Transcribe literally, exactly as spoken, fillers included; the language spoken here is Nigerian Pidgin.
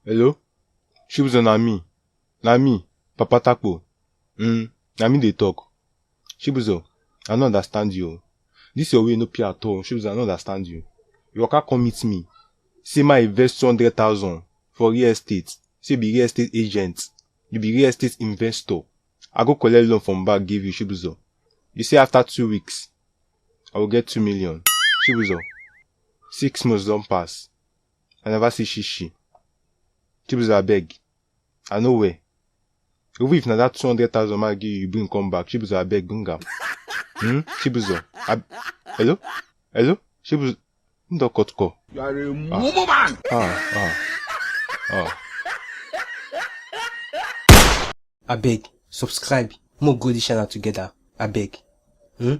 Hello? Chibuzo, na me. Na me, Papa Takpo. Mm, na me dey talk. Chibuzo, I no understand you. This your way no pay at all. Chibuzo, I no understand you. You waka come meet me. Say my invest two hundred thousand for real estate. Say be real estate agent. You be real estate investor. I go collect loan from bank give you, Chibuzo. You say after two weeks, I will get two million. Chibuzo, six months don pass. I never see shishi. Chibuzo, abeg. I no well. Even if na that two hundred thousand man give you, you bring come back. Chibuzo, abeg, bring am. Hmm? Chibuzo. Ab- Hello? Hello? Chibuzo. Who don cut call? You are a mumu man. Ah, ah. Ah. Abeg, subscribe. Mo grow this channel together. Abeg. Hmm?